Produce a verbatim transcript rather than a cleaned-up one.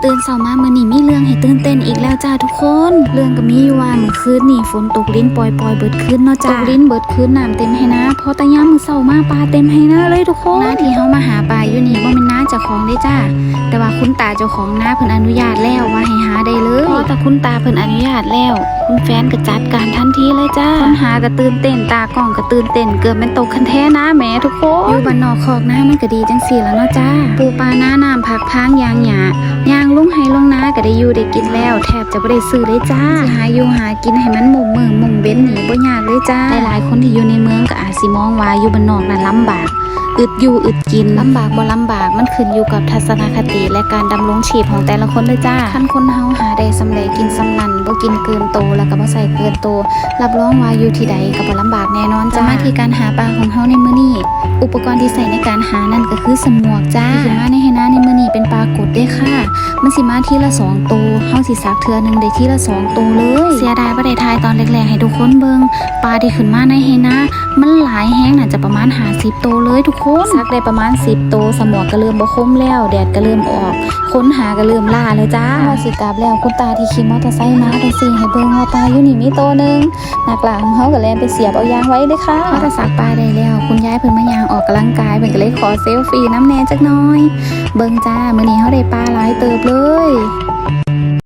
ตื่นเช้ามามื้อนี้มีเรื่องให้ตื่นเต้นอีกแล้วจ้าทุกคน เรื่องก็มีอยู่ว่ามื้อคืนนี่ฝนตกรินปอยๆเบิดคืนเนาะจ้า ตกรินเบิดคืนน้ำเต็มไฮ่นา พอแต่ยามมื้อเช้ามาปลาเต็มไฮ่นาเลยทุกคน นาที่เฮามาหาปลาอยู่นี่บ่แม่นนาเจ้าของเด้จ้า แต่ว่าคุณตาเจ้าของนาเพิ่นอนุญาตแล้วว่าให้หาได้เลย พอแต่คุณตาเพิ่นอนุญาตแล้ว คุณแฟนก็จัดการทันทีเลยจ้า คนหาก็ตื่นเต้น ตากล้องก็ตื่นเต้น เกือบแม่นตกคันแท้นาแหมทุกคน อยู่บ้านนอกคอกนามันก็ดีจังซี่ล่ะเนาะจ้า ปูปลานาน้ำผักพางยางหญ้า ย่างลงไฮ่ลงนาก็ได้อยู่ได้กินแล้ว แทบจะบ่ได้ซื้อเลยจ้า สิหาอยู่หากินให้มันมุ่งมื้อมุ่งเว็นนี่บ่ยากเลยจ้า หลายๆคนที่อยู่ในเมืองก็อาจสิมองว่าอยู่บ้านนอกนั้นลำบาก อึดอยู่อึดกิน ลำบากบ่ลำบาก มันขึ้นอยู่กับทัศนคติและการดำรงชีพของแต่ละคนเลยจ้า คันคนเฮาหาได้ส่ำใดกินส่ำนั้น บ่กินเกินโต แล้วก็บ่ใส่เกินโต รับรองว่าอยู่ที่ใดก็บ่ลำบากแน่นอนจ้า มาที่การหาปลาของเฮาในมื้อนี้ อุปกรณ์ที่ใส่ในการหานั่นก็คือสมวกจ้า ที่ขึ้นมาในไฮ่นาในมื้อนี้เป็นปลากดเด้อค่ะ มันสิมาทีละสองโต เฮาสิสักเทื่อหนึ่งได้ทีละสองโตเลย เสียดายบ่ได้ถ่ายตอนแรกๆให้ทุกคนเบิ่ง ปลาที่ขึ้นมาในไฮ่นา มันหลายแฮง น่าจะประมาณห้าสิบโตเลยทุกคน สักได้ประมาณสิบโต สมวกก็เริ่มบ่คมแล้ว แดดก็เริ่มออก คนหาก็เริ่มล้าแล้วจ้า เฮาสิกลับแล้ว คุณตาที่ขี่มอเตอร์ไซค์มาเพิ่นซี้ให้เบิ่งว่าปลาอยู่นี่มีโตหนึ่ง นักล่าของเฮาก็แล่นไปเสียบเอาอย่างไวเลยค่ะ พอแต่สักปลาได้แล้ว คุณยายเพิ่นมาย่างออกกำลังกาย เพิ่นก็เลยขอเซลฟี่นำแหน่จักหน่อย เบิ่งจ้า มื้อนี้เฮาได้ปลาหลายเติบเลย